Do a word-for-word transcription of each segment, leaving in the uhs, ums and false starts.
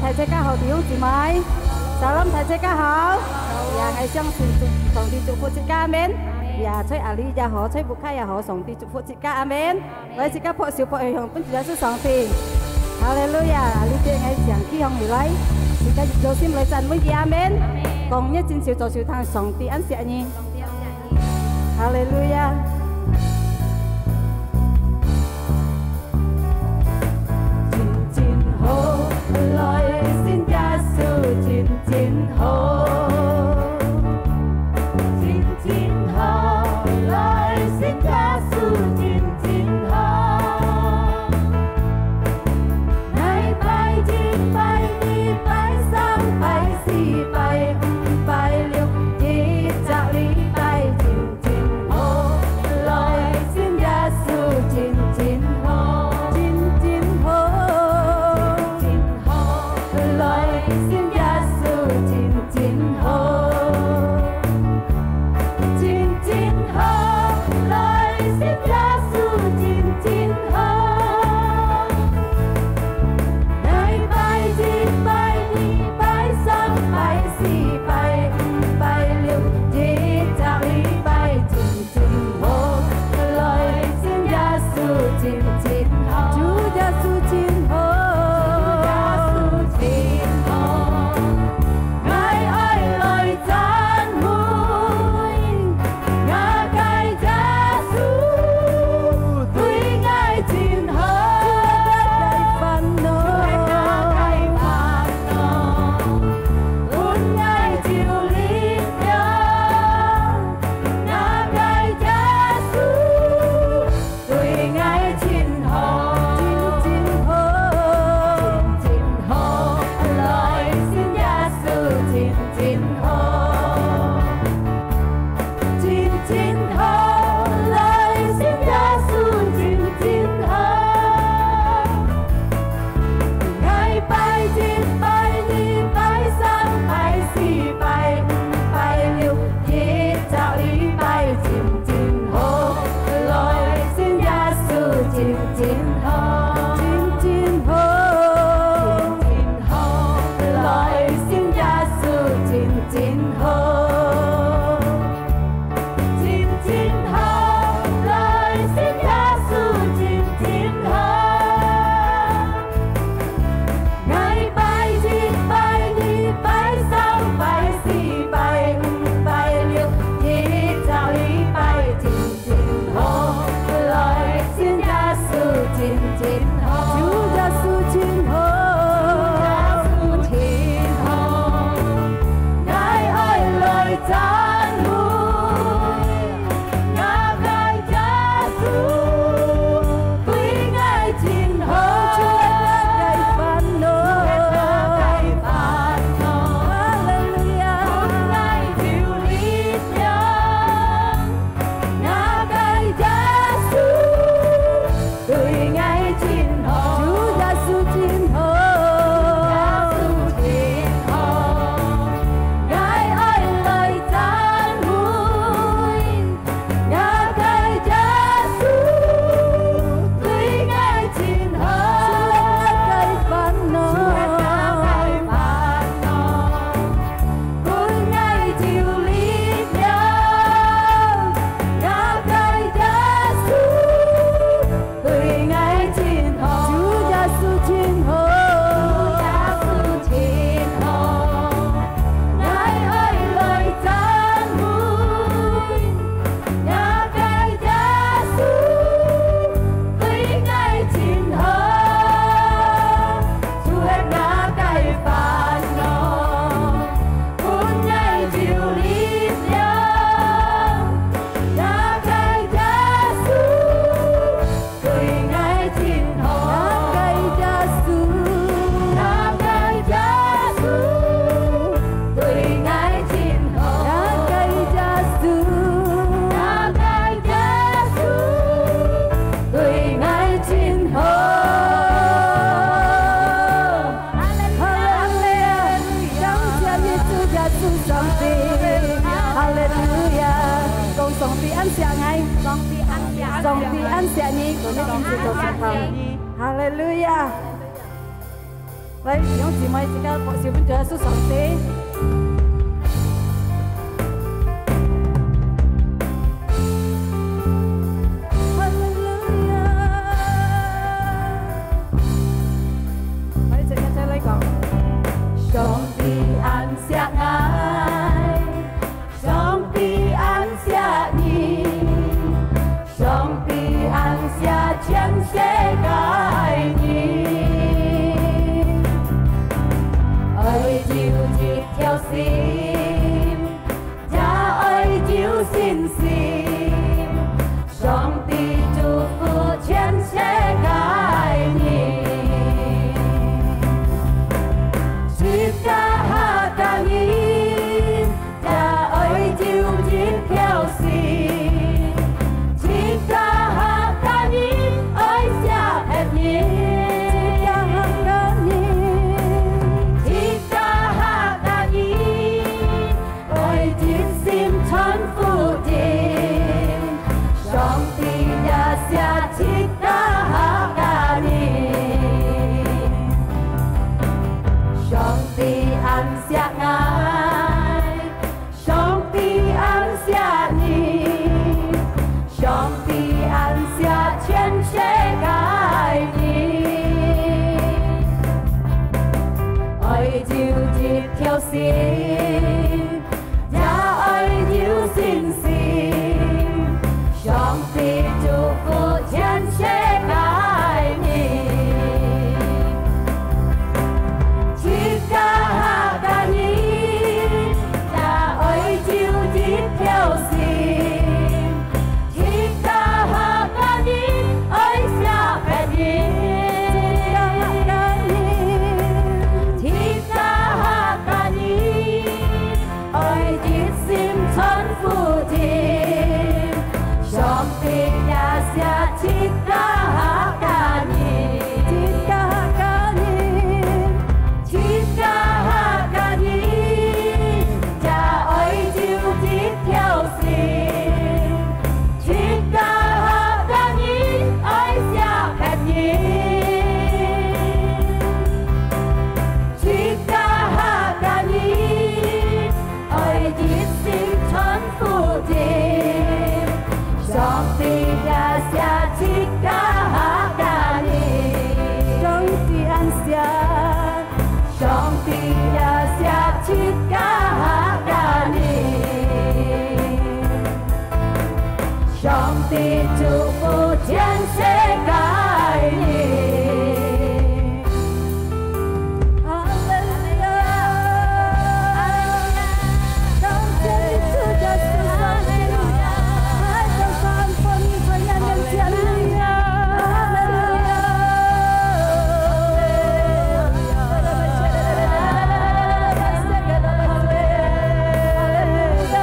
大自家好，弟兄姊妹。Shalom，大自家好。呀，𠊎相信主，上帝祝福自家，阿門。呀，在哪裡也好，在屋下也好，上帝祝福自家，阿門。來，自家拍手拍響，分主耶穌上帝。哈利路亞！這日𠊎請企䟘起來，自家用心來讚美佢，阿門。講你真實做事，聽上帝恁惜你。 哈利路亞！真真好，來信耶穌真真好。真真好，來信耶穌真真好。 𠊎拜一、拜二、拜三、拜四、拜五、拜六，一隻禮拜真真好，來信耶穌真真好，真真好，真好，來信耶穌真真好。 真真好，來信耶穌真真好。𠊎拜一、拜二、拜三、拜四、拜五、拜六，一隻禮拜真真好，來信耶穌真真好。主耶穌真好，主耶穌真好。 𠊎愛來讚美𠊎个耶穌，對𠊎真好，除忒𠊎个煩惱，除忒𠊎个煩惱，分𠊎有力量。𠊎个耶穌， 對𠊎真好，真真好，真真好，來信耶穌真真好。真真好，來信耶穌真真好。 𠊎拜一、拜二、拜三、拜四、拜五、拜六，一隻禮拜真真好，來信耶穌真真好，真真好，真真好，來信耶穌真真好。 真真好，來信耶穌真真好。𠊎拜一、拜二、拜三、拜四、拜五、拜六，一隻禮拜真真好，來信耶穌真真好。主耶穌真好，主耶穌真好。 𠊎愛來讚美𠊎个耶穌，對𠊎真好，除忒𠊎个煩惱，除忒𠊎个煩惱。哈利路亞！分𠊎有力量，𠊎个耶穌， 對𠊎真好，主耶穌真好，主耶穌真好。𠊎愛來讚美𠊎个耶穌，對𠊎真好，除忒𠊎个煩惱，除忒𠊎个煩惱。 分𠊎有力量，𠊎个耶穌，對𠊎真好，主耶穌真好，主耶穌真好。𠊎愛來讚美 𠊎个耶穌，對𠊎真好，除忒𠊎个煩惱，分𠊎有力量。𠊎个耶穌， 對𠊎真好，𠊎个耶穌，𠊎个耶穌，對𠊎真好，𠊎个耶穌，𠊎个耶穌，對𠊎真好。 哈利路亞！感謝你，主耶穌上帝！哈利路亞！講上帝恁惜𠊎，上帝恁惜，上帝恁惜你，講你真實做事頭。哈利路亞！來，弟兄姊妹，自家拍手分主耶穌上帝。哈利路亞！來，自家再來講。上帝恁惜𠊎，上帝恁惜你，上帝恁惜全世界人。愛有一條心，也愛有信心，上帝祝福全世界人。自家客家人， 也愛有一條心，自家客家人愛惜別人。自家客家人，自家客家人愛一心傳福音。 上帝也惜自家客家人，上帝恁惜𠊎，上帝恁惜你，上帝恁惜全世界人。愛有一條心， 也愛有信心，上帝祝福全世界人。自家客家人，也愛有一條心，自家客家人愛惜別人。自家客家人，自家客家人， 愛一心傳福音，上帝也惜自家客家人。自家客家人，自家客家人，也愛有一條心，自家客家人愛惜別人。 自家客家人，愛一心傳福音，上帝也惜自家客家人。上帝恁惜，上帝也惜自家客家人。 上帝祝福全世界人。哈利路亞！感謝你，主耶穌上帝，來到三分你傳揚的真理啊！哈利路亞！ 哈利路亞！哈利路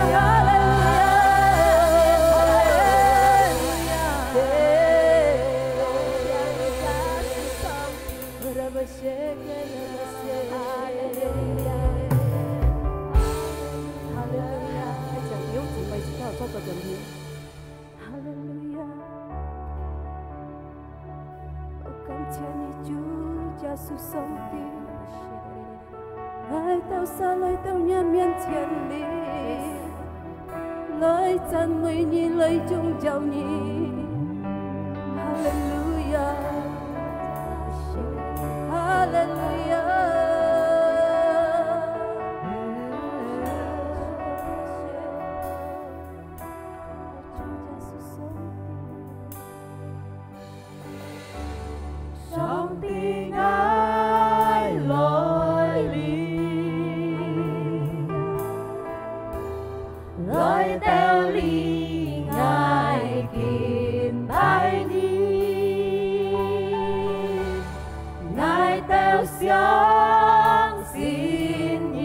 亞！哈利路亞！ 哈利路亞！哦，感謝你，主耶穌上帝，𠊎兜儕來到若面前裡，來讚美你，來榮耀你。哈利路亞！哈利路亞！ 上帝，𠊎來臨，來到這，𠊎敬拜你。 𠊎兜相信你。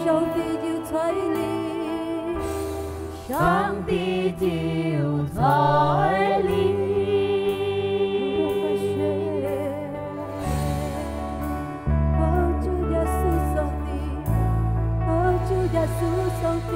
上帝就在這，上帝就在這。哦，主耶穌上帝，哦，主耶穌上帝。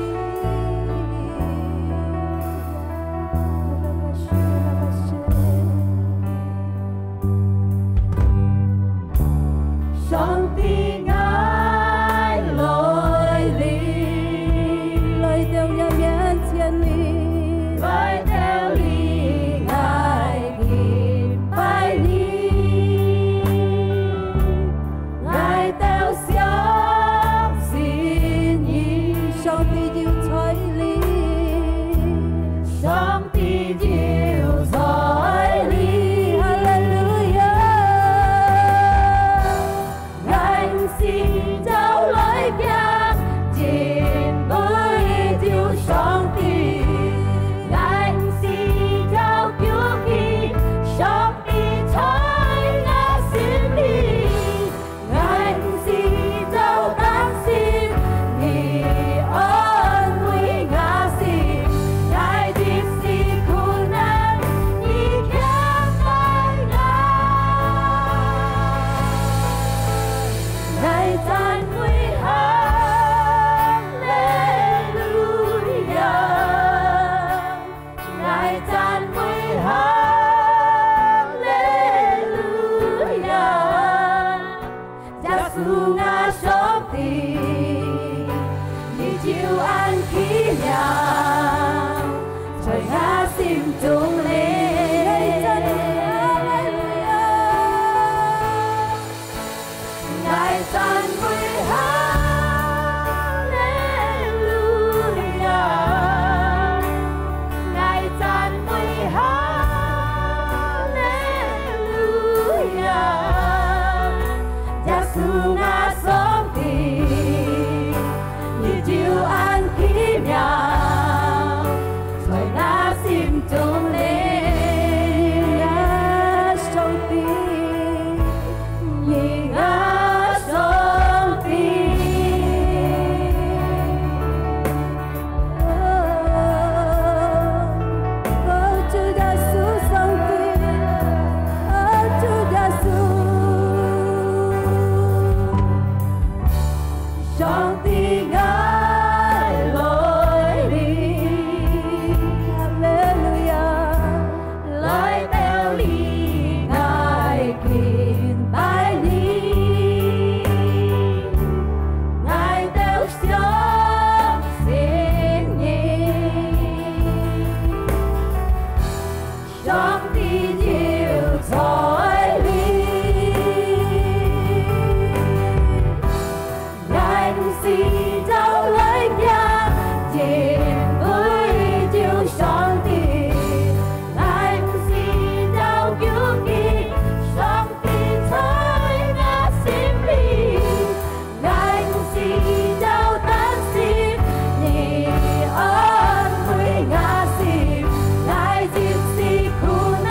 上帝就在這。𠊎毋使走來驚，因為有上帝。𠊎毋使走究竟，上帝在𠊎心裡。 𠊎毋使走擔心，你安慰𠊎心。𠊎一時苦難，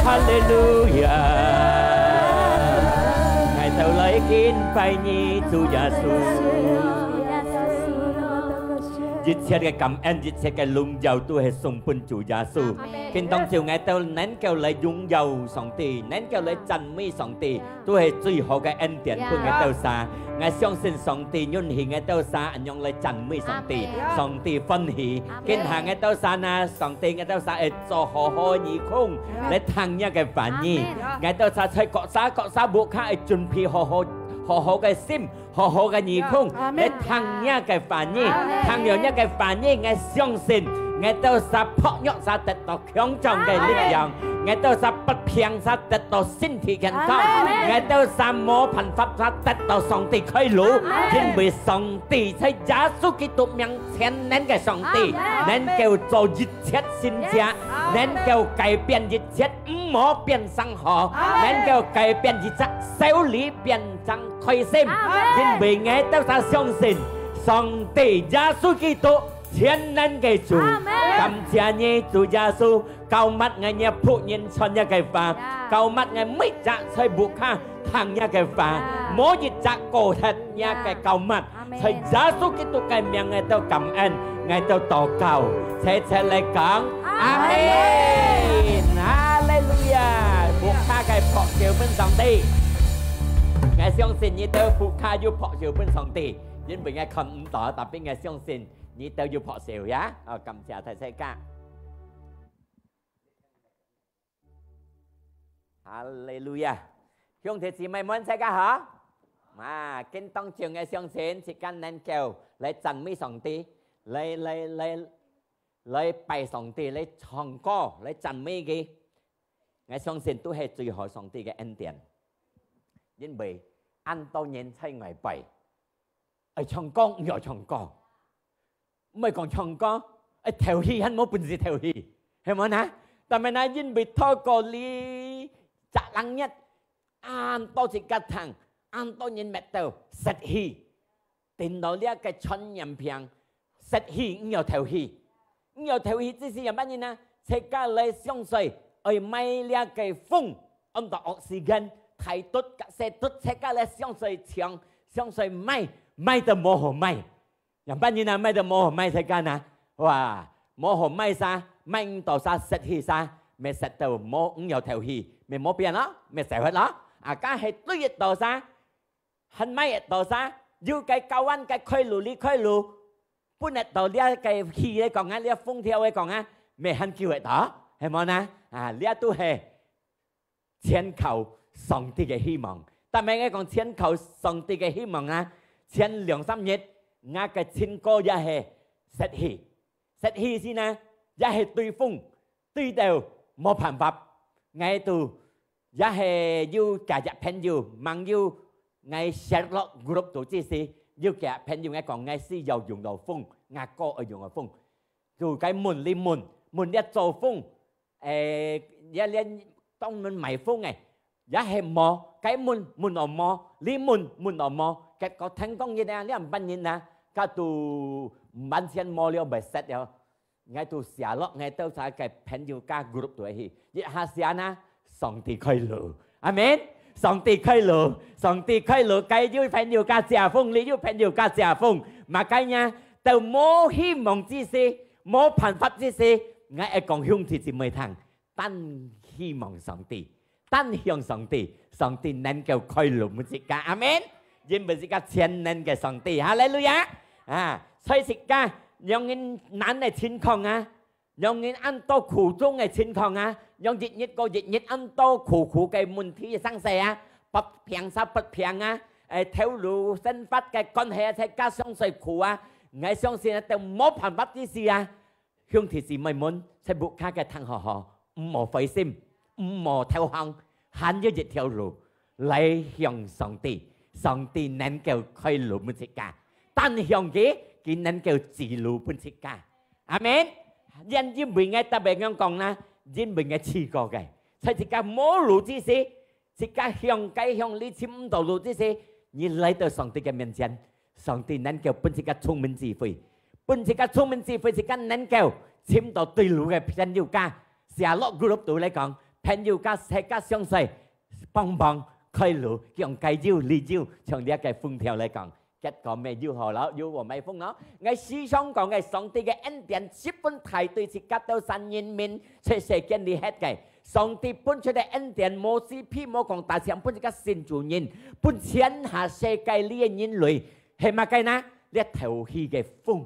哈利路亞！𠊎兜來敬拜你，主耶穌。一切个感恩，一切个榮耀，都係送分主耶穌。阿們。今當晝𠊎兜能夠來榮耀上帝，能夠來讚美上帝，都係最好个恩典分𠊎兜儕。𠊎相信上帝允許𠊎兜儕恁樣來讚美上帝，阿們。上帝歡喜。阿們。今下𠊎兜儕呢，上帝𠊎兜儕會做好好个耳空，來聽若个話語。阿們。𠊎兜儕在各儕各儕屋下會準備好好好好个心，好好个耳空，阿們。來聽若个話語。阿們。聽了若个話語，𠊎相信𠊎兜儕薄弱儕得到強壯个力量，阿們。𠊎兜儕發病儕得到身體健康，阿們。𠊎兜儕無辦法儕得到上帝開路，阿們。因為上帝在耶穌基督名全能个上帝，阿們。能夠做一切神蹟，阿們。能夠改變一切毋好變成好，阿們。能夠改變一隻愁慮變成開心，阿們。因為𠊎兜儕相信上帝耶穌基督全能个主。阿們。感謝你，主耶穌， 膏抹𠊎若僕人傳若个話，膏抹𠊎每隻在屋下聽若个話，無一隻過忒若个膏抹。阿們。在耶穌基督个名，𠊎兜感恩，𠊎兜禱告，齊齊來講，阿們。哈利路亞！屋下个拍手分上帝。𠊎相信你兜屋下有拍手分上帝，因為𠊎看毋到，tapi𠊎相信你兜有拍手呀。哦，感謝大自家。 哈利路亞！兄弟姊妹們，大家好！啊，今當晝𠊎相信，自家能夠來讚美上帝，來來來來拜上帝，來唱歌，來讚美佢。𠊎相信都係最好上帝个恩典，因為恁多人在外背，愛唱歌毋曉唱歌， 毋係講唱歌，愛敨氣還無本事敨氣，係無呢？但係呢，因為透過這隻冷月，恁多自家聽，恁多人搣到失氣，得到這个傳染病，失氣毋曉敨氣，毋曉敨氣之時仰般呢？自家來相隨，愛買這个風，安到oxygen，大垤佮細垤，自家來相隨搶，相隨買，買到無好買。 仰般人啊，買到無好買自家啊，哇，無好買儕，買毋到儕，失去儕，乜失到無，毋曉敨氣，乜無變咯，乜走忒咯。啊，該係對得到儕，還買得到儕，有个教會个開路，你開路，分得到這个氣來講啊，這風調來講啊，乜還救得到，係無呢？啊，這都係 全靠上帝个希望。但係𠊎講全靠上帝个希望啊，前兩三日，𠊎个親哥也係失氣，失氣時呢，也係對風，對到無辦法。𠊎都也係有幾隻朋友，網友，𠊎share落group肚之時，有幾隻朋友𠊎講𠊎需要用到風，𠊎哥愛用到風。 就該問，你問，問這做風，誒，這，這當然買風誒，也係無，該問，問到無，你問，問到無，結果聽講一下，你毋捌人啊，該都毋捌錢無了，袂識了。𠊎都寫落，𠊎兜儕个朋友家group肚去，一下寫呢，上帝開路。 阿門。上帝開路，上帝開路，該有朋友家借風，你有朋友家借風，麼个呢？到無希望之時，無辦法之時，𠊎愛講兄弟姊妹聽，單希望上帝，單向上帝，上帝能夠開路分自家。阿門。因為自家全能个上帝，哈利路亞！啊，所以自家，讓人難个情況啊， 讓人恁多苦衷个情況啊，讓一日過一日恁多苦苦个問題生事啊，發病儕發病啊，誒，頭路生活个關係啊，在家相隨苦啊，𠊎相信啊，都無辦法之時啊，兄弟姊妹們，在屋下个聽好好，毋好灰心，毋好投降，還有一條路，來向上帝，上帝能夠開路分自家，單向佢，佢能夠指路分自家。 阿門。因，因為𠊎特別恁樣講啦，因為𠊎試過个，在自家無路之時，自家向該向裡尋毋到路之時，你來到上帝个面前，上帝能夠分自家聰明智慧，分自家聰明智慧，自家能夠尋到對路个朋友家，寫落group肚來講，朋友家、自家相隨，幫幫開路，用該有理由，像這个風調來講，結果沒有好了，有我沒風了。𠊎時常講个，上帝个恩典十分大，對自家兜山人民在世間裡歇个。上帝分出个恩典，無支配，無講大錢分自家信主人，分全下世界裡个人類，係麼个呢？這透氣个風。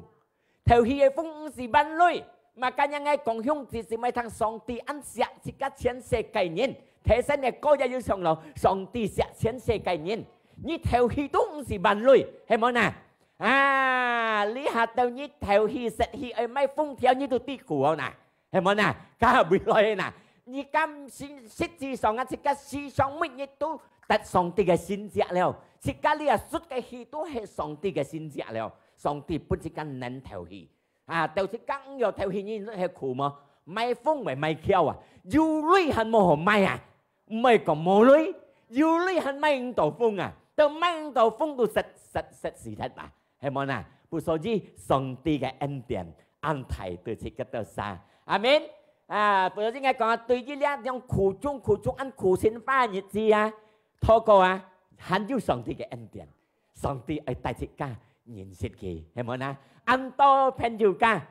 透氣个風毋係萬類，嘛，今日𠊎講兄弟姊妹聽，上帝恁惜自家全世界人，提升个歌也有唱咯，上帝惜全世界人。你透氣都毋係萬類，係無呢？啊，這下到你透氣、食氣，愛買風調，你都知苦哦呢，係無呢？該未來呢？你敢實、實際上啊，自家時常每日都得上帝个神蹟了，自家這出个氣都係上帝个神蹟了，上帝分自家能透氣。 啊，到自家毋曉透氣，你係苦無？買風會買橋啊，有鐳還無好買啊？毋係講無鐳，有鐳還買毋到風啊，都買毋到風都塞、塞、塞死忒啊，係無呢？故所以上帝个恩典恁大對自家兜儕。阿們。啊，故所以𠊎講啊，對於這種苦中苦中恁苦心花个日子啊，透過啊，還有上帝个恩典。 上帝愛帶自家認識佢，係無呢？恁多朋友家，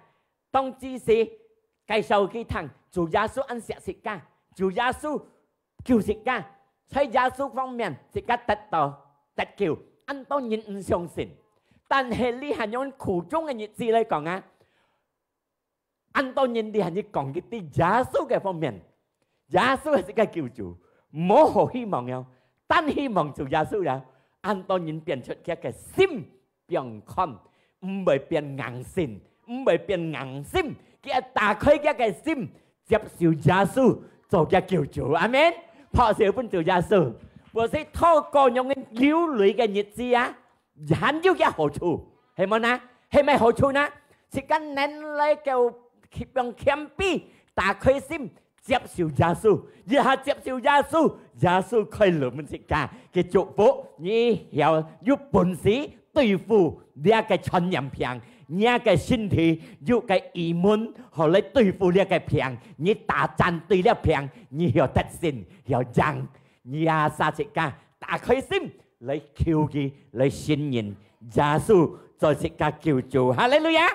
當之時介紹佢聽，主耶穌恁惜自家，主耶穌救自家，在耶穌方面自家得到得救，恁多人毋相信。但係這下用苦衷个日子來講啊， 恁多人你還去講佢對耶穌个方面，耶穌係个救主，無好希望了，單希望主耶穌了。恁多人變出佢个心放寬，毋會變硬性，毋會變硬心，佢愛打開佢个心，接受耶穌做佢救主。阿們。拍手分主耶穌。毋使透過樣个流淚个日子啊， 還有个好處，係無呢？係麼好處呢？自家能來夠用謙卑，打開心，接受耶穌。這下接受耶穌，耶穌開路分自家，佢祝福你曉有本事對付這个傳染病，你个身體有个imun，好來對付這个病，你打戰對這病，你曉得勝，曉贏。 你也儕自家打開心來求佢，來信任耶穌做自家救主。哈利路亞！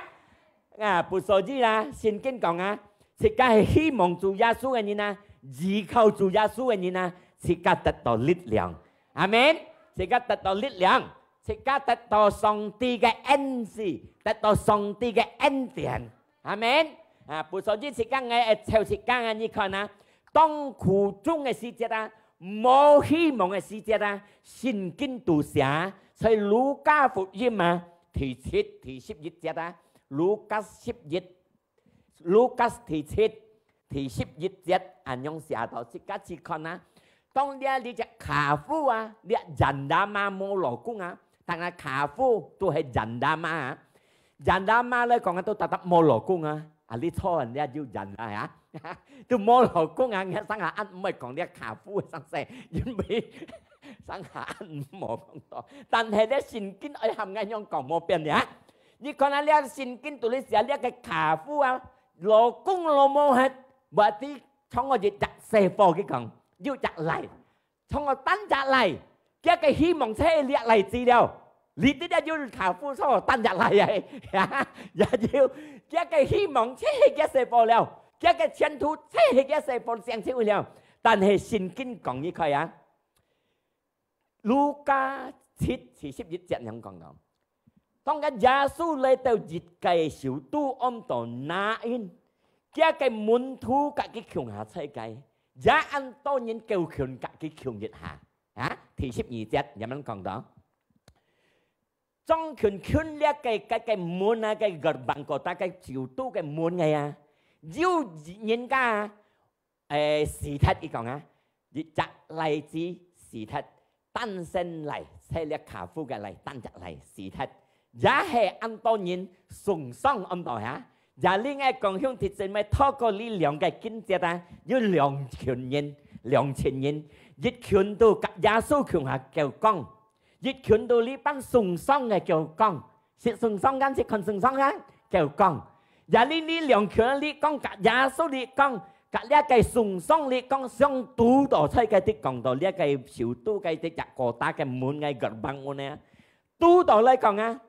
啊，故所以啊，聖經講啊，自家係希望主耶穌个人啊，依靠主耶穌个人啊，自家得到力量。阿們。自家得到力量，自家得到上帝个恩賜，得到上帝个恩典。 阿們。啊，故所以自家𠊎愛湊自家啊，你看啊，當苦衷个時節啊，無希望个時節啊，聖經都寫，在路加福音啊，第七、第十一節啊，路加十一，路加第七、第十一節，恁樣寫到，自家去看啊。當這這隻寡婦啊，這janda無老公啊，但係寡婦都係janda啊。 Janda嘛來講啊，都tetap無老公啊。啊，你錯人家就janda啊，都無老公啊，𠊎生下恁毋會講這寡婦生事，因為生下恁無講到。但係這聖經愛喊𠊎樣講無變呀。你看啊，這聖經肚裡寫這个寡婦啊，老公老母忒，berarti像𠊎一隻細貨佢講，有隻倈， 像𠊎單隻倈，佢个希望就係這倈子了。你知這有寡婦像𠊎單隻倈啊，也有，佢个希望就係佢細貨了，佢个前途就係佢細貨成就了。但係聖經講一開啊，路加七四十一節恁樣講到， 當該耶穌來到一个首都安到Nain，佢个門徒甲佢共下在該，也恁多人夠群甲佢共一下。啊，第十二節，恁樣講到，眾群群這个，該个門啊，該gerbang kota，該首都个門个啊，有人家啊， 誒，死忒，佢講啊，一隻倈子死忒，單身倈，就係這寡婦个倈，單隻倈死忒，也係恁多人送喪恁多哈。也另外講兄弟姊妹，透過這兩个經節啊，有兩群人，兩群人，一群都甲耶穌共下夠講，一群都這班送喪个夠講， 食送喪間，食看送喪間，夠講。也這這兩群裡講，甲耶穌裡講，甲這个送上來講，想堵到在該地講到這个首都个這隻高大个門个gerbang門呢，堵到來講啊，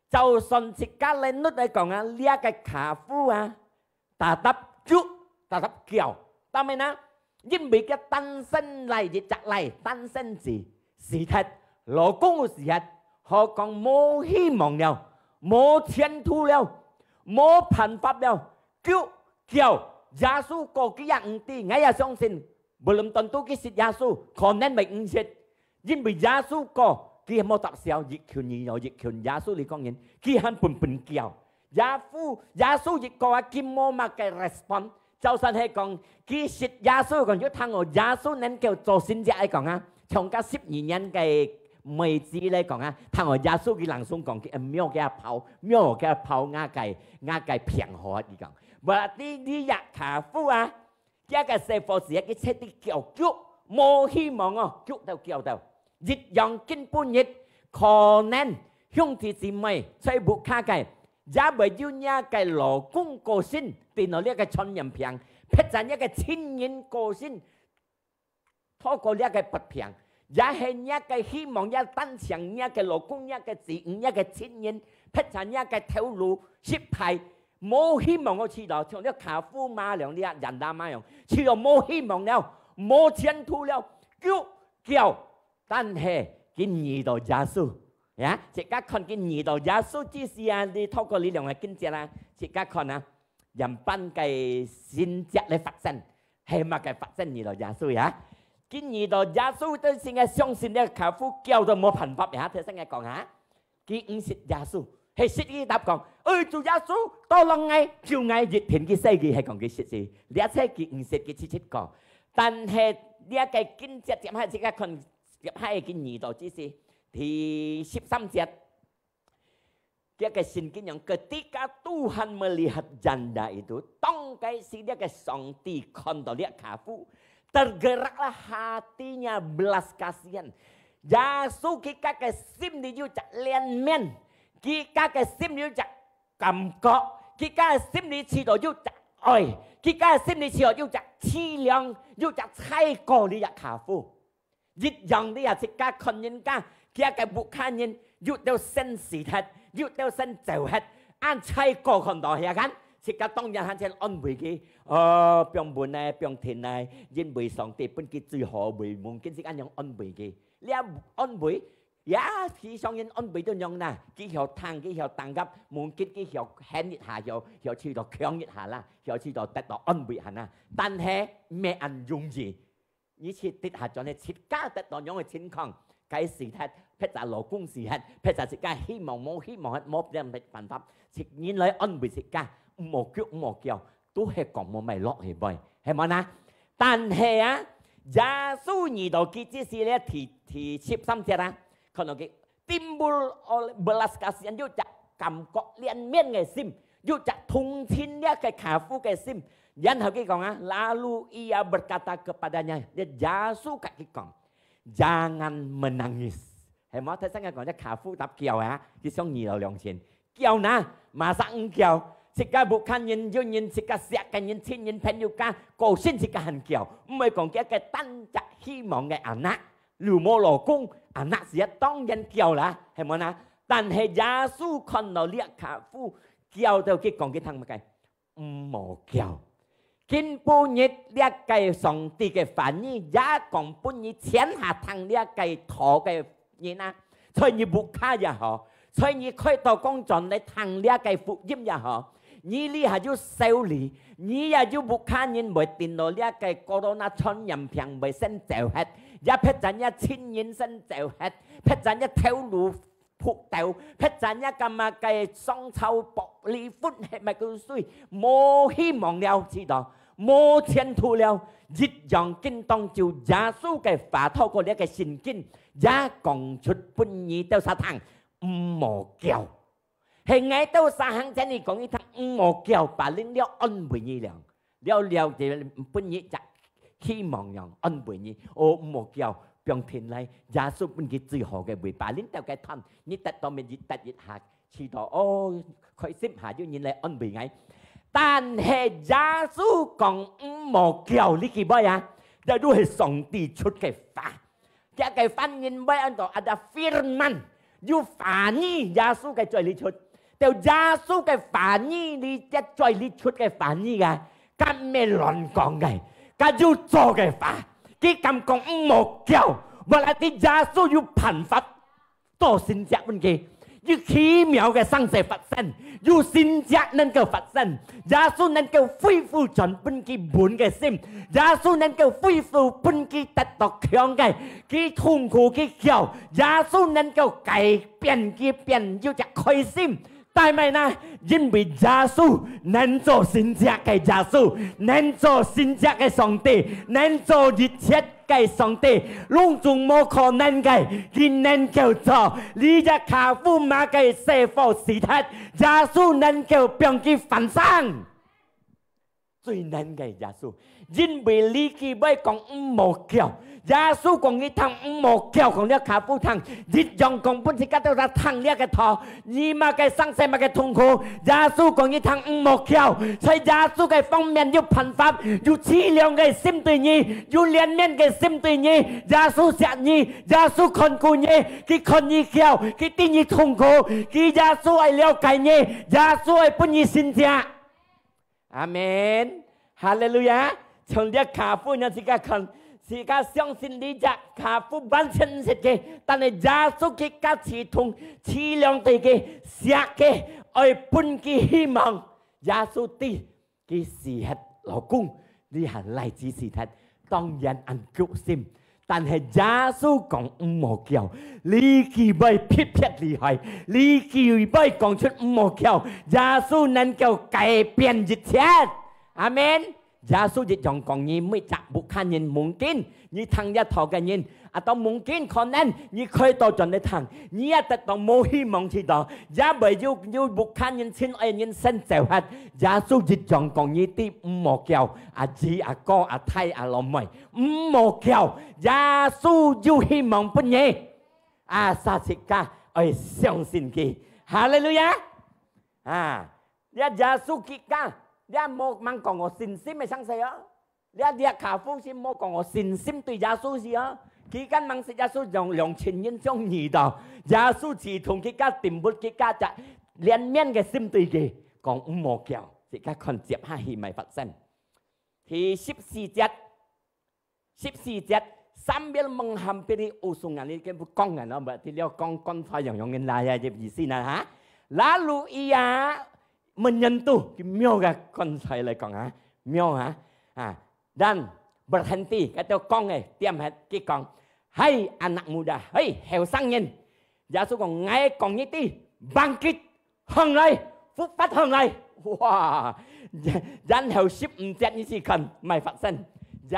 就算自家來nuh來講啊，這个khafu啊，tetap逐，tetap叫。但係呢，因為佢單身來一隻來，單身子，死忒，老公死忒，好講無希望了，無前途了，無辦法了，逐，叫，耶穌哥佢也毋知，𠊎也相信，belum tentu佢識耶穌，可能會毋識，因為耶穌哥佢係無搭笑，一群人哦，一群耶穌你講人，佢還笨笨叫。耶穌，耶穌一個啊，佢無麼个respond。就算係講，佢識耶穌講，有聽哦，耶穌能夠做神蹟來講啊，像該十二年个妹子來講啊，聽哦，耶穌佢langsung講，佢，呃，摸佢个包，摸佢个包，𠊎个，𠊎个病好啊，佢講。Berarti這隻khafu啊，這个細伙子佢徹底叫逐，無希望哦，逐到叫到。一樣今晡日，可能兄弟姊妹在屋下个，也會有若个老公過身，得到這个傳染病，或者若个親人過身，透過這个發病，也係若个希望，也單淨若个老公、若个子女、若个親人，或者若个頭路失敗，無希望个去到，像這khafu嘛樣，這janda嘛樣，去到無希望了，無前途了，逐，叫，但係佢遇到耶穌，呀，自家看佢遇到耶穌之時啊，你透過這兩个經節啊，自家看啊，樣般个神蹟來發生，係麼个發生遇到耶穌呀？佢遇到耶穌，都先个相信這khafu叫到無辦法呀，頭先个講啊，佢毋識耶穌，係識佢答講，哎，主耶穌，tolong𠊎，救𠊎，一片佢死佢，係講佢識字，而且佢毋識佢七七個。但係這个經節接下自家看，接下佢遇到之時，第十三節，這个聖經講，ketika Tuhan melihat janda itu，當該時這个上帝看到這khafu，tergeraklah hatinya belas kasihan。耶穌佢家个心裡有隻憐憫，佢家个心裡有隻感覺，佢家个心裡試到有隻愛，佢家个心裡試到有隻淒涼，有隻猜過這khafu。 一樣你啊，自家看人家，佢个屋下人，有兜先死忒，有兜先走忒，恁才過看到遐間，自家當然還先安慰佢，哦，放穩呢，放定呢，因為上帝分佢最好，會mungkin自家恁樣安慰佢。這安慰，也，佢想人安慰到樣啦，佢曉聽，佢曉聽合，mungkin佢曉喊一下，曉，曉試到強一下啦，曉試到得到安慰下啦。但係，毋係恁容易。 你去跌下轉去，自家得到樣个情況，該死忒，或者老公死忒，或者自家希望無希望忒，無辦法，自人來安慰自家，毋好逐，毋好叫，都係講無麼落去背，係無呢？但係啊，耶穌遇到佢之時咧，第，第十三節啊，看到佢 timbul oleh belas kasihan，有隻感覺憐憫个心，有隻同情這个khafu个心。然後佢講啊，lalu ia berkata kepadanya，耶穌甲佢講，jangan menangis。係無？頭先个講，這khafu答叫啊，佢想遇到良心，叫哪，masa毋叫？自家屋下人，有人自家惜个人，親人朋友家，過身自家還叫，毋會講佢个單隻希望个anak。 又無老公，anak死啊，當然叫啦，係無呢？但係耶穌看到這khafu，叫到佢講佢聽麼个？毋好叫。今晡日這个上帝个話語，也講分你全下聽這个道个人啊，在你屋下也好，在你開道講轉來聽這个福音也好， 你這下有愁慮，你也有屋下人會得到這个corona傳染病會先走忒，也或者若親人先走忒，或者若頭路仆倒，或者若感覺个上頭薄離婚係麼个水，無希望了，知道？無前途了，一樣今當晝耶穌个話透過這个聖經，也講出分你兜儕聽，毋好叫。 係𠊎兜儕行前你講一聽，毋好叫，paling了安慰你了，了了就分你一隻希望樣，安慰你。哦，毋好叫，放定來，耶穌分佢最好个位，paling兜个聽，你得到乜一得一下，試到哦，開心下有人來安慰𠊎。但係耶穌講毋好噭這句話啊，這就係上帝出个話。這个翻譯會安到ada firman，有話語耶穌个嘴裡出。到耶穌个話語裡，這嘴裡出个話語啊，該毋係亂講个，該有做个話。佢敢講毋好噭，無論耶穌有辦法 做神蹟分佢，有奇妙个生事發生，有神蹟能夠發生。耶穌能夠恢復轉分佢本个心，耶穌能夠恢復分佢得到強个，佢痛苦佢噭，耶穌能夠改變佢變有隻開心。但係呢，因為耶穌能做神蹟个耶穌，能做神蹟个上帝，能做一切 个上帝，攏總無可能个，佢能夠做。這隻寡婦麼个細火死忒，耶穌能夠幫佢翻生。最能个耶穌，因為這句話講毋好噭，耶穌講你聽毋好噭，講這寡婦聽，一樣講分自家都在聽這个道。 你麼个生事麼个痛苦，耶穌講你聽毋好噭，在耶穌个方面有辦法，有淒涼个心對你，有憐憫个心對你。耶穌惜你，耶穌看顧你，佢看你噭，佢知你痛苦，佢耶穌愛了解你，耶穌愛分你神蹟。 阿門。哈利路亞！從這寡婦呢，自家看，自家相信這隻寡婦完全毋識个，但係耶穌佢个刺痛，淒涼對佢，惜佢，愛分佢希望。耶穌知佢死忒老公，這下倈子死忒，當然恁揪心。 但係耶穌講毋好噭，這句話特別厲害，這句話講出毋好噭，耶穌能夠改變一切。阿門。耶穌一樣講，你每隻屋下人，mungkin你聽這道个人，atau mungkin可能你開到轉來聽，你也得到無希望去到，也會有有屋下人親愛人先走忒。耶穌一樣講，你知毋好噭，阿姊阿哥阿太阿老妹， 毋好噭，耶穌有希望分你。啊，儕自家愛相信佢。哈利路亞！啊，這耶穌佢个，這無吂講我信心个生事哦。這這寡婦係無講我信心對耶穌係哦。佢个吂識耶穌兩兩千年中意到，耶穌自同佢个定物，佢个隻憐憫个心對佢，講毋好噭，自家看接下去麼个發生。第十四節， 十四節，sambil menghampiri usungan，你跟佢講啊，喏，berarti了講棺材樣樣个啦，ya，意思呢，哈。Lalu ia menyentuh，佢摸个棺材來講啊，摸啊，啊，dan berhenti，佢就講个，diam忒，佢講，Hai anak muda，嘿，後生人， 耶穌講，𠊎講你知，bangkit，䟘來，復活䟘來。哇！然後十五節你去看，麼个發生。耶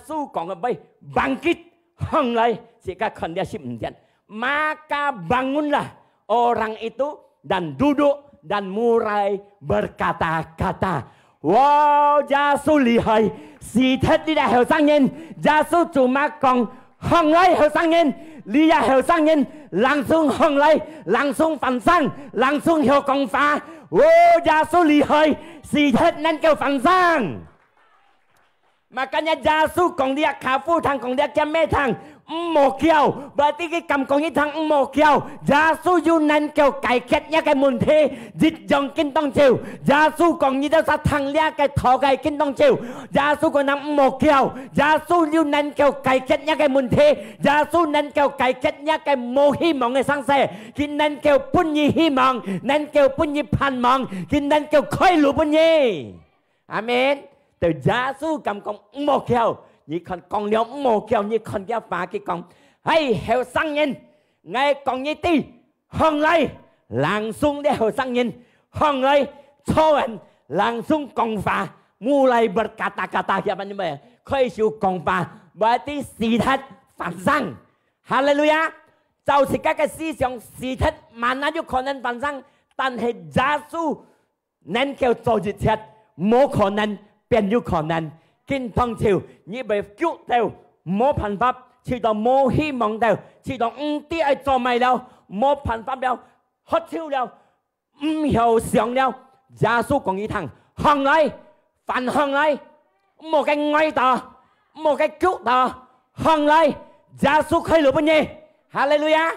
穌講个話，bangkit，䟘來，自家看這十五節。Maka bangunlah orang itu dan duduk dan mulai berkata-kata。 哇，耶穌厲害！死忒這个後生人，耶穌做麼个講，䟘來後生人，這个後生人，langsung䟘來，langsung翻生，langsung曉講話。哦，耶穌厲害！死忒能夠翻生。Makanya耶穌講這个寡婦聽，講這个姊妹聽， 毋好噭，berarti佢敢講你聽毋好噭。耶穌有能夠解決若个問題，一樣今當晝。耶穌講你兜儕聽這个道个今當晝。耶穌講人毋好噭，耶穌有能夠解決若个問題，耶穌能夠解決若个無希望个生事，佢能夠分你希望，能夠分你盼望，佢能夠開路分你。 阿門。到耶穌敢講毋好噭，你看講了毋好噭，你看佢話佢講，嘿，後生人，𠊎講你知，䟘來，langsung這後生人，䟘來，坐穩，langsung講話，mulai berkata-kata，佢話你們開始講話，berarti死忒翻生。哈利路亞！照自家个思想，死忒mana有可能翻生，但係耶穌 能夠做一切，無可能變有可能。今當晝，你會噭到無辦法，試到無希望了，試到毋知愛做麼个了，無辦法了，發愁了，毋曉想了。耶穌講你聽，䟘來，翻䟘來，毋好該呆到，毋好該噭到，䟘來，耶穌開路分你。哈利路亞，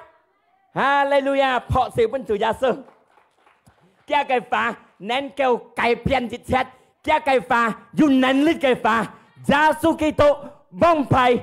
哈利路亞，拍手分主耶穌。佢个話能夠改變一切，佢个話有能力个話，耶穌基督往擺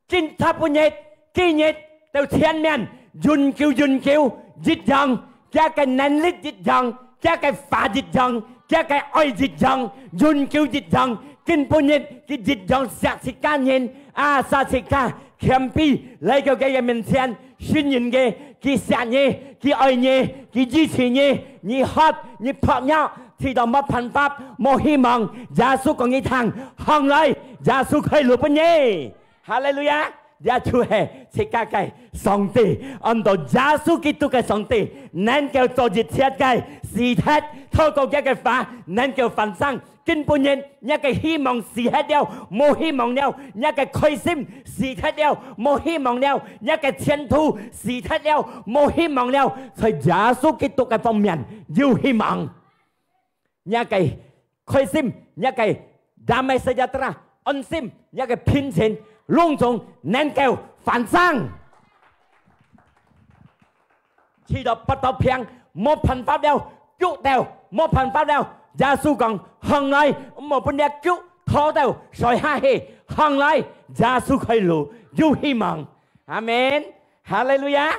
今、昨、晡日、今日到前面，永久、永久一樣，佢个能力一樣，佢个話一樣，佢个愛一樣，永久一樣。今晡日佢一樣惜自家人，啊，惜自家，謙卑來到佢个面前，信任佢，佢惜你，佢愛你，佢支持你，你渴，你薄弱，試到無辦法，無希望，耶穌講你聽，䟘來，耶穌開路分你。 哈利路亞！這就係自家个上帝，安到耶穌基督个上帝，能夠做一切个事體，透過佢个話，能夠翻生。今晡日，你个希望死忒了，無希望了；你个開心死忒了，無希望了；你个前途死忒了，無希望了。在耶穌基督个方面有希望。 你个開心，你个damai sejahtera，安心，你个平靜，攏總能夠翻生。試到發到病，無辦法了，噭到，無辦法了。耶穌講：「䟘來，毋好分這噭拖到摔下去，䟘來，耶穌開路，有希望。」阿門。哈利路亞！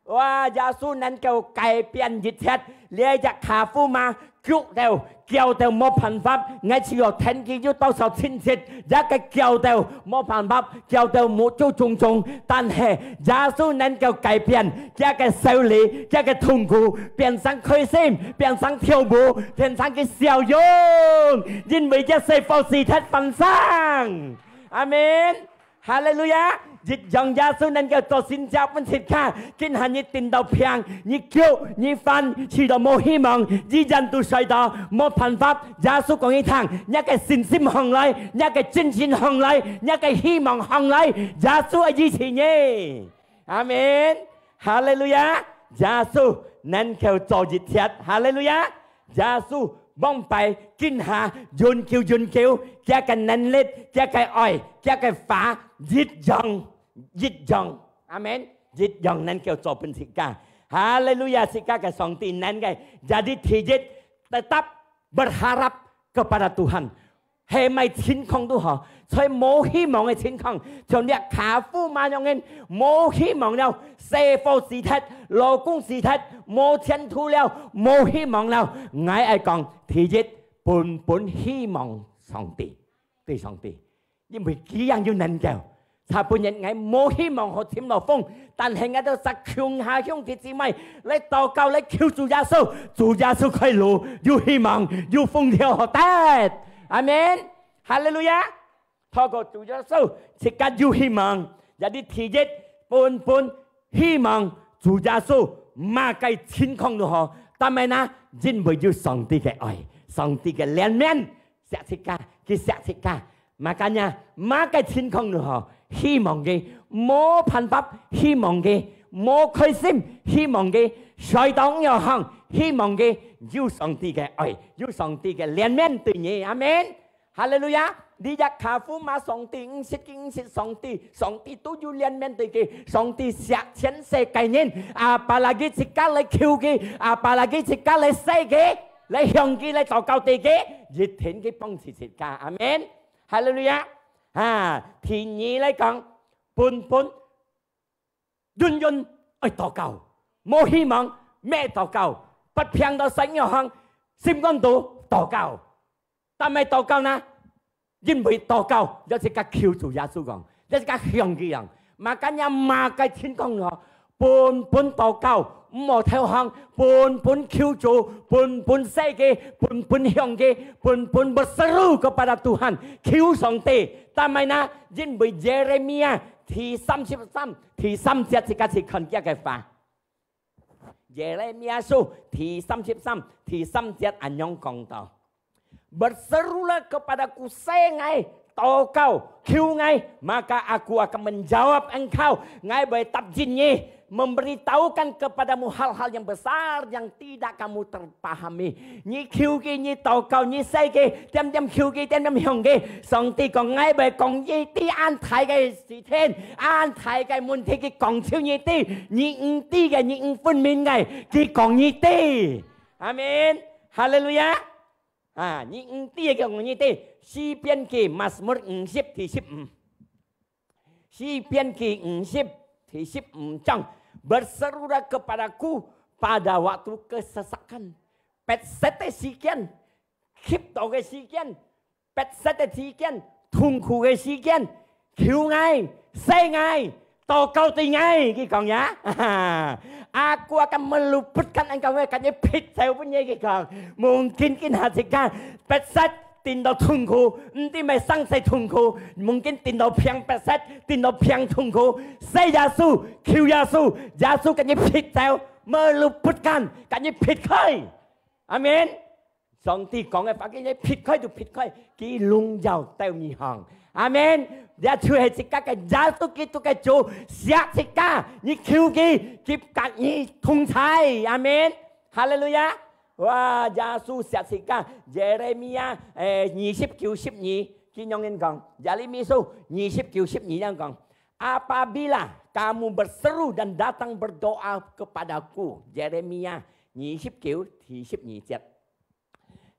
哇，耶穌能夠改變一切。這隻寡婦嘛，噭到，噭到無辦法，𠊎試著跈佢有多少親戚，也个噭到無辦法，噭到目珠腫腫。但係耶穌能夠改變佢个愁慮，佢个痛苦，變成開心，變成跳舞，變成个笑容，因為佢細伙死忒翻生。阿門。 哈利路亞！一樣耶穌能夠做神蹟分自家。今下你頂到病，你噭，你煩，試到無希望，一人都睡到，無辦法。耶穌講你聽，你个信心䟘來，你个精神䟘來，你个希望䟘來，耶穌愛醫治你。阿門。哈利路亞！耶穌能夠做一切。哈利路亞！ 耶穌往擺、今下、永久、永久，佢个能力、佢个愛、佢个話，一樣，一樣。阿門。一樣能夠做分自家。哈利路亞！自家个上帝能个，jadi第一，tetap berharap kepada Tuhan。係麼个情況都好，在無希望个情況，像這寡婦麼樣人，無希望了，細伙死忒，老公死忒，無前途了，無希望了。𠊎愛講，第一，本本希望上帝，對上帝，因為佢樣有能夠。昨晡日𠊎無希望好尋到風，但係𠊎兜儕共下兄弟姊妹來禱告，來求主耶穌，主耶穌開路，有希望，有風調好得。阿門。哈利路亞。 透過主耶穌，自家有希望。Jadi第一，本本希望主耶穌，麼个情況都好，但係呢，因為有上帝个愛，上帝个憐憫，惜自家，佢惜自家。Makanya，麼个情況都好，希望佢，無辦法，希望佢，無開心，希望佢，睡到仰行，希望佢，有上帝个愛，有上帝个憐憫對你。阿門。 哈利路亞！這隻寡婦嘛，上帝毋識佢，毋識上帝，上帝都有憐憫對佢，上帝惜全世界人，apalagi自家來求佢，apalagi自家來惜佢，來向佢，來禱告對佢，一定佢幫助自家。阿門。哈利路亞！啊，第二來講，本本 永遠愛禱告，無希望，乜禱告，發病到仰行，心肝肚禱告。但係禱告呢？因為禱告，愛自家求主耶穌講，愛自家向佢樣。Makanya麼个情況哦，本本禱告，毋好投降，本本求主，本本惜佢，本本向佢，本本berseru kepada Tuhan，求上帝。但係呢，因為Yeremia 第三十三，第三節，自家去看佢个話。耶利米亞書第三十三，第三節恁樣講到：「Berserulah kepada-Ku，惜𠊎，禱告，求𠊎，maka aku akan menjawab engkau，𠊎會答應你。Memberitahukan kepadamu hal-hal yang besar yang tidak kamu terpahami。你求佢，你禱告，你使佢，點點求佢，點點向佢。上帝講，𠊎會講你知恁大个事情，恁大个問題，佢講出你知，你毋知个，你毋分明个，佢講你知。阿門。哈利路亞。 啊，你毋知个，佢講你知。詩篇記，Mazmur五十第十五。詩篇記五十第十五章，Berserulah kepadaku pada waktu kesesakan。迫切个時間，急到个時間，迫切个時間，痛苦个時間， 求𠊎，使𠊎，禱告對𠊎，佢講呀。Aku akan meluputkan engkau，𠊎甲你撇走分你，佢講。Mungkin今下自家迫切，頂到痛苦，毋知乜生死痛苦，mungkin頂到病迫切，頂到病痛苦，使耶穌，求耶穌，耶穌甲你撇走，meluputkan，甲你撇開。阿門。 上帝講个話，佢撇開就撇開，佢榮耀到你項。阿門。這就係自家个耶穌基督个主，惜自家，你求佢，佢甲你同在。阿門。哈利路亞。哇，耶穌惜自家。Jeremia，誒，二十九十二，佢恁樣講，Jeremia書二十九十二恁樣講：Apabila kamu berseru dan datang berdoa kepadaku，Jeremia二十九第十二節。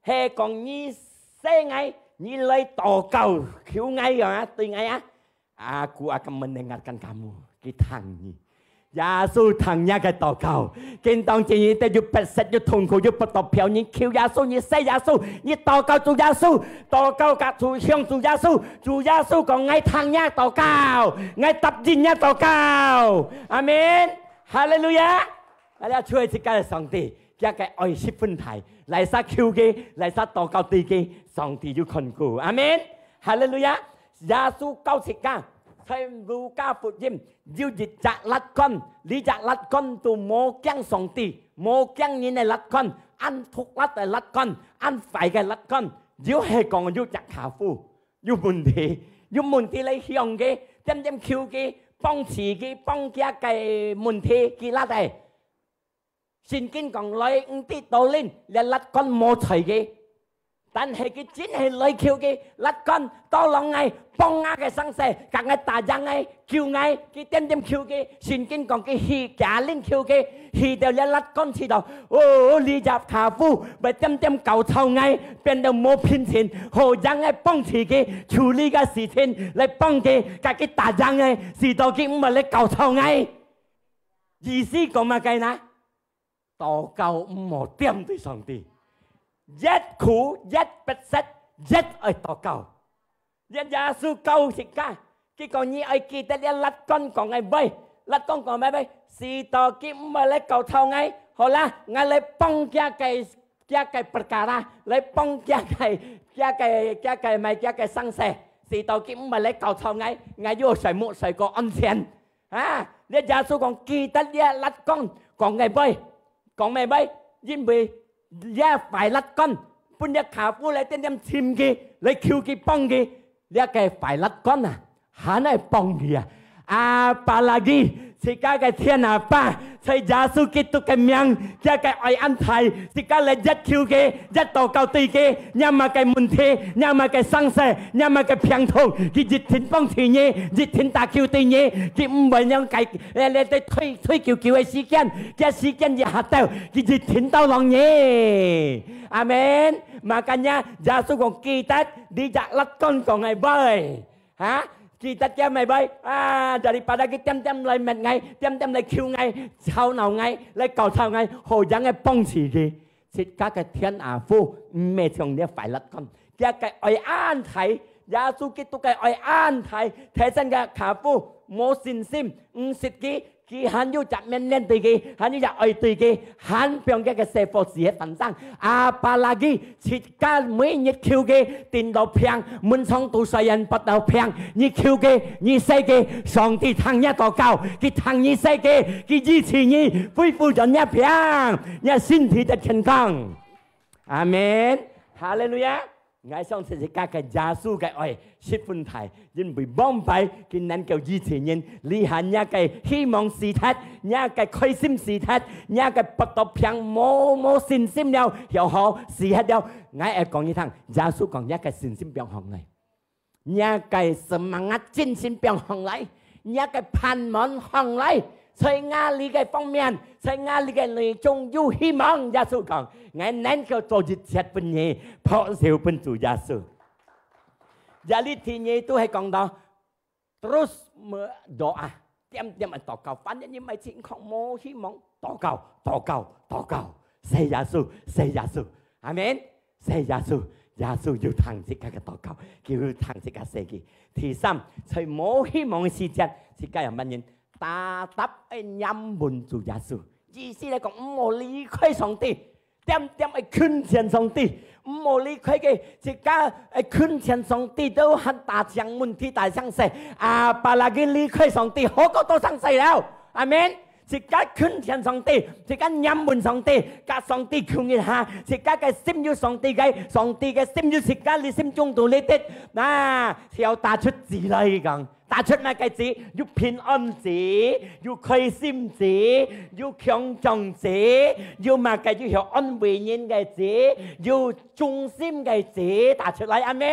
係講你使𠊎，你來禱告，求𠊎啊，對𠊎啊，Aku akan mendengarkan kamu，佢聽你。耶穌聽你个禱告，今當今日得有迫切，有痛苦，有不得了，你求耶穌，你使耶穌，你禱告主耶穌，禱告甲主，向主耶穌，主耶穌講，𠊎聽你禱告，𠊎答應你禱告。阿門。哈利路亞。哎呀，就係自家个上帝。 佢个愛十分大，哪儕求佢，哪儕禱告對佢，上帝有看顧。阿門。哈利路亞。耶穌教自家，在路加福音有一隻辣官，這隻辣官都無驚上帝，無驚人个辣官，恁毒辣个辣官，恁壞个辣官，就係講有隻寡婦，有問題，有問題來向佢，點點求佢，幫助佢，幫佢个問題，佢辣个。 聖經講來，毋知道恁，這辣官無睬佢。但係佢真係來求佢，辣官，tolong𠊎，幫𠊎个生死，甲𠊎打贏𠊎，救𠊎，佢點點求佢。聖經講佢去，佢恁求佢，去到這辣官知道，哦，這隻寡婦，會點點搞臭𠊎，變到無品行，好讓𠊎幫助佢，處理个事情，來幫佢，甲佢打贏𠊎，使到佢毋會來搞臭𠊎。 意思講麼个呢？禱告毋好點對上帝，越苦越迫切，越愛禱告。這耶穌教自家，佢講你愛記得這辣官講个話，辣官講个話，使到佢毋會來搞臭𠊎。好啦，𠊎來幫佢个，佢个perkara，來幫佢个，佢个，佢个，買佢个生死，使到佢毋會來搞臭𠊎，𠊎有睡目睡過安全。 啊，這耶穌講，記得這辣官講个話，講个話，因為這壞辣官，分這寡婦來點點尋佢，來求佢幫佢，這个壞辣官啊，還愛幫佢啊。Apalagi自家个天阿爸，在耶穌基督个名，佢个愛恁大，自家來越求佢，越禱告對佢，若麼个問題，若麼个生死，若麼个病痛，佢一定幫助你，一定打救對你，佢毋會讓該，呃，呃，呃，退，退久久个時間，這時間一下到，佢一定tolong你。阿門。Makanya，耶穌講，記得，這隻辣官講个話。 哈？記得佢个話，啊，daripada佢點點來搣𠊎，點點來求𠊎，吵鬧𠊎，來搞吵𠊎，好讓𠊎幫助佢。自家个天阿父，毋係像這壞辣官，佢个愛恁大，耶穌基督个愛恁大，提醒个寡婦，無信心，毋識佢， 佢還有隻綿綿對佢，還有隻愛對佢，還放佢个細伙子个份上。Apalagi自家每日求佢，頂到病，門窗都雖然不到病，你求佢，你使佢，上帝聽你禱告，佢聽你使佢，佢醫治你，恢復咗你个病，你个身體个健康。阿門。哈利路亞。𠊎相信自家个耶穌个愛十分大，因為往擺佢能夠醫治人，這下若个希望死忒，若个開心死忒，若个發到病無，無信心了，又好死忒了。𠊎愛講你聽，耶穌講若个信心放䟘來。 若个semangat精神放䟘來，若个盼望䟘來，在𠊎這个方面，在𠊎這个內中有希望。耶穌講，𠊎能夠做一切分你，拍手分主耶穌。Jadi第二都係講到，terus berdoa，點點个禱告，反正你毋係情況無希望，禱告，禱告，禱告，謝耶穌，謝耶穌，阿門。 謝耶穌，耶穌有聽自家个禱告，佢有聽自家洗佢。第三，在無希望个時節，自家有麼人？tetap愛黏穩主耶穌。意思來講，毋好離開上帝，點點愛近前上帝，毋好離開个，自家愛近前上帝都還打仗問題大相勢，apalagi離開上帝，好過多相勢了。阿門。 自家近前上帝，自家黏穩上帝，甲上帝共一下，自家个心有上帝个，上帝个心有自家，你心中都裡底。那，就打出字來講，打出麼个字？有平安字，有開心字，有強壯字，有麼个有安慰人个字，有忠心个字，打出來，阿門。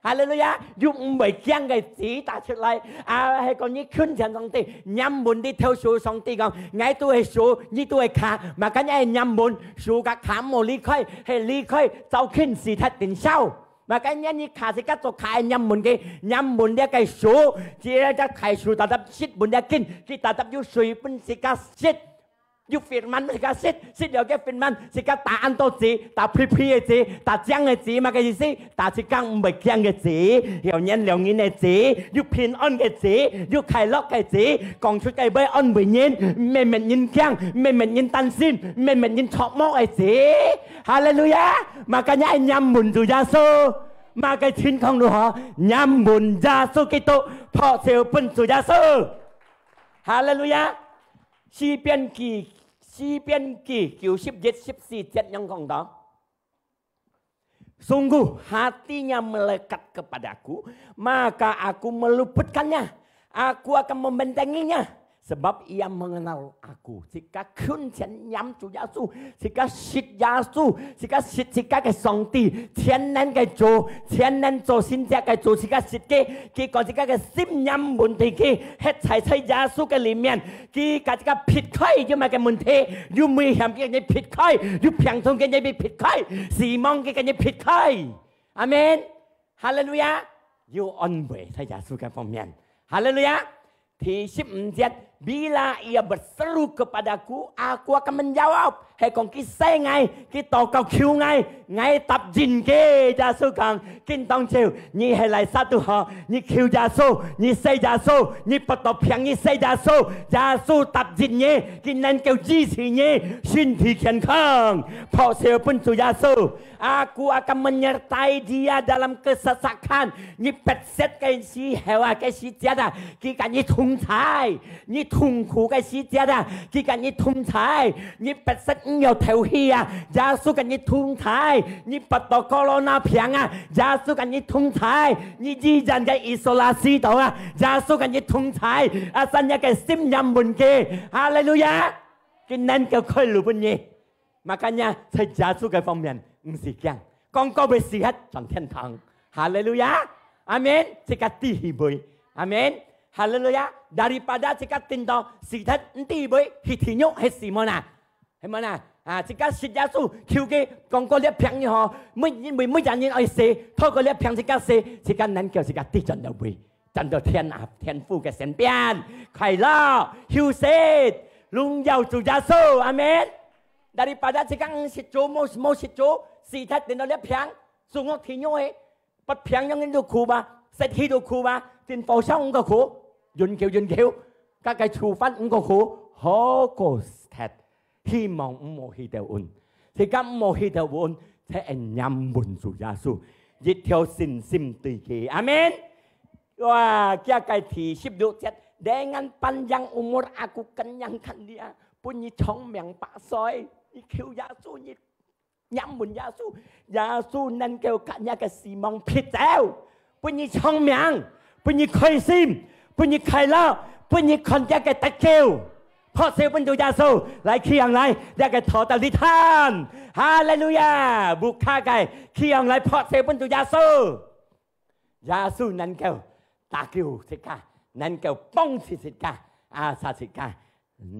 哈利路亞！有毋會驚个字打出來，啊，係講你近前上帝，黏穩你頭手上帝講，𠊎都會手，你都會卡，嘛，今日黏穩，手甲卡毋好離開，係離開，走近時忒定燒。嘛，今日你卡時甲做卡黏穩个，黏穩這个手，只要隻大手tetap食穩這根，佢tetap有水分自家食。 有firman自家食，食了个firman，自家打恁多字，打屁屁个字，打靚个字，麼个意思？打自家毋會驚个字，有人了人个字，有平安个字，有快樂个字，講出个會安慰人，免免人驚，免免人擔心，免免人著魔个字。哈利路亞！嘛，今日愛黏穩主耶穌，麼个情況如何？黏穩耶穌基督，拍手分主耶穌。哈利路亞！ 詩篇記，詩篇記九十一十四節樣講到：Sungguh hatinya melekat kepadaku, maka aku meluputkannya. Aku akan membentenginya, sebab ia mengenal aku.自家近前黏主耶穌，自家識耶穌，自家識自家个上帝，全能个主，全能做神蹟个主，自家識佢，佢講自家个心黏穩定佢，歇在在耶穌个裡面。 佢甲自家撇開，有麼个問題，有危險，佢甲你撇開，有病痛，佢甲你撇開，死亡，佢甲你撇開。阿門。哈利路亞！有安慰在耶穌个方面。哈利路亞！第十五節，Bila ia berseru kepadaku, aku akan menjawab。係講佢喊𠊎，佢禱告求𠊎，𠊎答應佢。耶穌講，今當晝，你係哪儕都好，你求耶穌，你喊耶穌， 你發到病，你喊耶穌，耶穌答應你，佢能夠醫治你，身體健康。拍手分主耶穌。Aku akan menyertai dia dalam kesesakan。你逼塞个時候啊，个時節啊，佢甲你同在；你痛苦个時節啊，佢甲你同在；你逼塞毋曉敨氣啊，耶穌甲你同在；你發到corona病啊，耶穌甲你同在； 你醫院个isolasi到啊，耶穌甲你同在，啊，恁樣个心念問題，哈利路亞！佢能夠開路分你。Makanya，在耶穌个方面，毋使驚，講過會死忒轉天堂。哈利路亞！阿門！自家知去會，阿門！哈利路亞！Daripada自家聽到死忒，毋知會去地獄，係死無啊？ 係無啊？啊，自家信耶穌，求佢講過這病以後，每，因為每一人愛死，透過這病自家死，自家能夠自家得轉到位，轉到天啊，天父个身邊，快樂、休息、榮耀主耶穌，阿門。Daripada自家毋識做，無，無識做，死忒等到這病，做惡天用个， 發病樣人都苦吧，失去都苦吧，真火燒毋過苦，永久永久，甲个處罰毋過苦，好過忒，希望毋好去到運，自家毋好去到運，才會念穩主耶穌，一條信心對佢。阿門。Wah，佢个第十六節，dengan panjang umur aku kenyangkan dia，分你長命百歲，你求耶穌，你仰望耶穌，耶穌能夠甲若个死亡撇走，分你長命，分你開心，分你快樂，分你看見个得救。拍手分主耶穌，來，企䟘來，這个禱告你聽。哈利路亞！屋下个，企䟘來，拍手分主耶穌。耶穌能夠搭救自家，能夠幫助自家，啊，使自家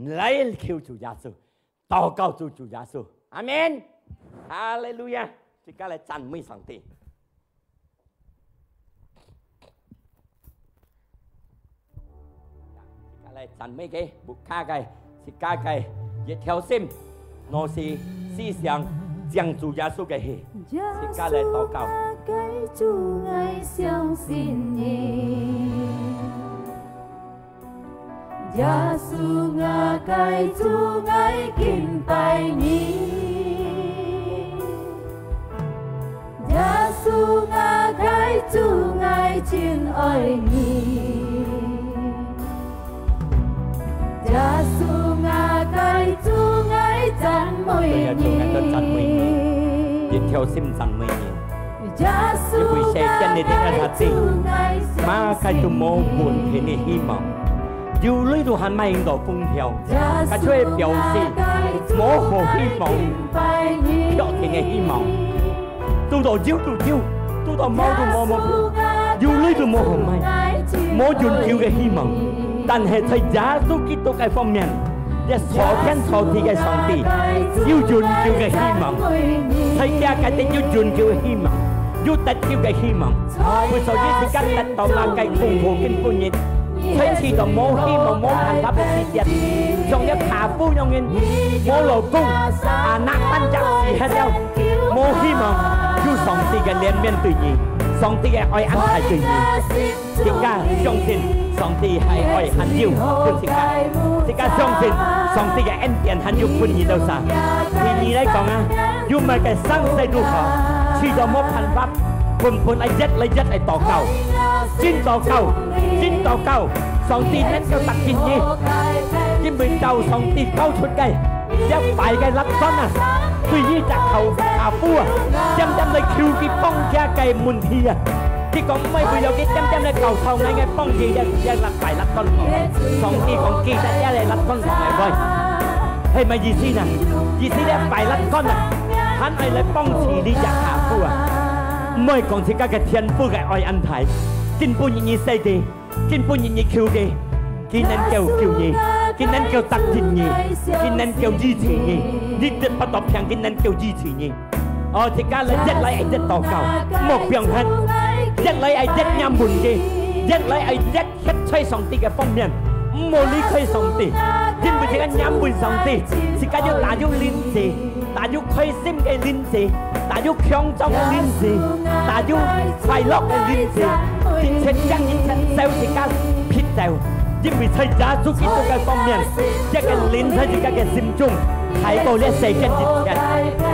來求主耶穌，禱告主，主耶穌。阿門。哈利路亞！自家來讚美上帝。自家來讚美佢，屋下个，自家个一條心， 摎心思想，將主耶穌个去，自家來禱告。耶穌，𠊎相信你。耶穌，𠊎个主，𠊎敬拜你。耶穌，𠊎个主，𠊎真愛你。 耶穌，𠊎个主，𠊎讚美你。對啊，主，𠊎个讚美你，一條心讚美你。耶穌，因為世間裡頭个事情，麼个都無穩定个希望，憂慮都還買毋到風票，該就係表示無好希望，確定个希望。 堵到有就有，堵到無就無，無，憂慮就無好買，無永久个希望。但係在耶穌基督个方面，這造天造地个上帝有永久个希望，在佢个頂有永久个希望，有得救个希望。為所以自家得到麼个痛苦跟困難， 在試著無希望、無辦法个時節，像這寡婦樣个，無老公，啊，那單隻死忒了，無希望，有上帝个憐憫對你，上帝个愛恁大對你。自家相信上帝還愛還有分自家，自家相信上帝个恩典還有分你兜儕。對你來講啊，有麼个生死如何，試著無辦法， 本本愛越來越愛禱告，真禱告，真禱告，上帝能夠答應你，因為到上帝交出个，這壞个辣椒啊，對於隻寡婦啊，點點來求佢放下个問題啊，佢講毋係為了佢點點來教導𠊎，𠊎放佢這，這辣，壞辣椒。上帝講，記得這个辣椒放𠊎會，係麼意思呢？意思這壞辣椒啊，還愛來幫助你隻寡婦啊。 毋愛講自家个天父个愛恁大，今晡日你洗佢，今晡日你求佢，佢能夠救你，佢能夠答應你，佢能夠醫治你，你得不到病，佢能夠醫治你。哦，自家來越來越禱告，莫放忒，越來越仰望佢，越來越 歇在上帝个方面，毋好離開上帝，因為自家仰望上帝，自家有大有靈智，大有開心个靈智，大有強壯个靈智，大有快樂个靈智，一切將一切走自家撇走，因為在耶穌基督个方面，這个靈在自家个心中，大過這世間一切。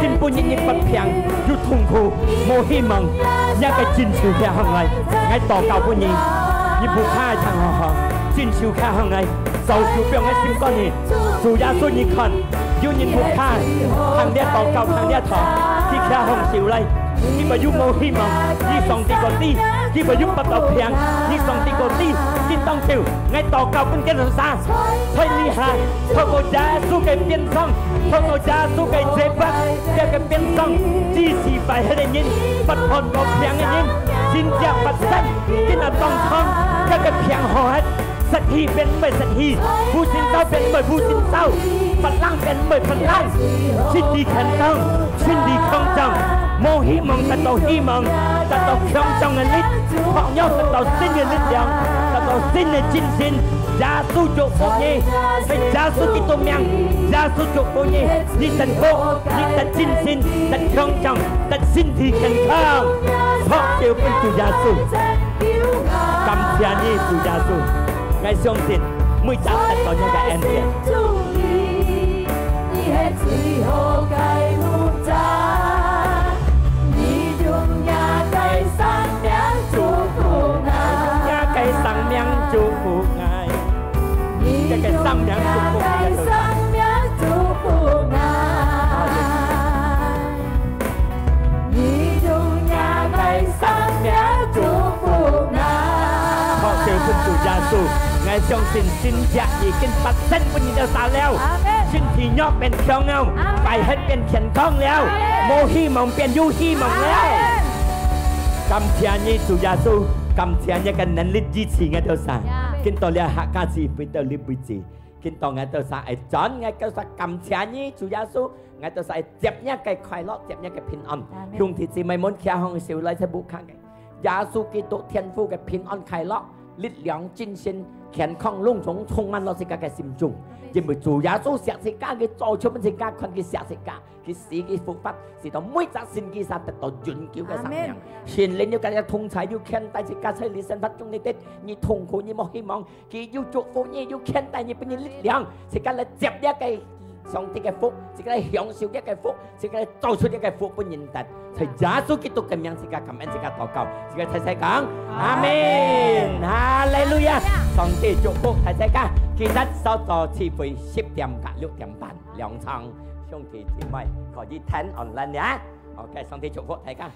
今晡日你發病，有痛苦，無希望，你个真手擎䟘來。 𠊎禱告分你，你屋下个聽好好，真手擎䟘來，手手放个心肝裡。主耶穌，你看，有人屋下，聽這禱告，聽這道，佢擎䟘手來，佢會有無希望，你上帝个知，佢會有發到病，你上帝个知，今當晝，𠊎禱告分佢兜儕，在這下，透過耶穌个鞭傷，透過耶穌个責罰，這个鞭傷，醫治壞忒个人，發寒个病个人， 真正發生，今下當中，這个病好忒，失去變毋會失去，無神走變毋會無神走，發冷變毋會發冷，身體健康，身體強壯，無希望得到希望，得到強壯个力，薄弱得到新个力量，得到新个精神。耶穌祝福你，在耶穌基督名，耶穌祝福你，你得福，你得精神，得強壯， 得身體健康，拍手分主耶穌。感謝你，主耶穌。𠊎相信，每隻得到你个恩典。你个生命祝福𠊎。 你个生命祝福𠊎。主，𠊎相信神蹟已經發生分你兜儕了。阿門。身體弱變強了，阿門。快活變健康了，阿門。無希望變有希望了。阿門。感謝你，主耶穌，感謝你个能力醫治𠊎兜儕。呀。今到這客家聚會到這為止，今到𠊎兜儕愛轉，𠊎兜儕感謝你，主耶穌，𠊎兜儕愛接你个快樂，接你个平安。阿門。兄弟姊妹們，擎䟘手來在屋下个。 耶穌基督天父个平安、快樂、力量、精神、健康，攏總充滿了自家个心中。因為主耶穌惜自家，佢做出分自家看，佢惜自家，佢死，佢復活，使到每隻信佢儕得到永久个生命。阿門。聖靈有佮你同在，有牽帶自家在你生活中裡底，你痛苦，你無希望，佢有祝福你，有牽帶你，分你力量，自家來接這个 上帝个福，自家來享受這个福，自家來做出這个福分人得。在耶穌基督个名，自家感恩，自家禱告，自家齊齊講，阿門。哈利路亞！上帝祝福大自家，今日稍早聚會十點到六點半，兩場，兄弟姊妹可以聽online呀。OK，上帝祝福大家。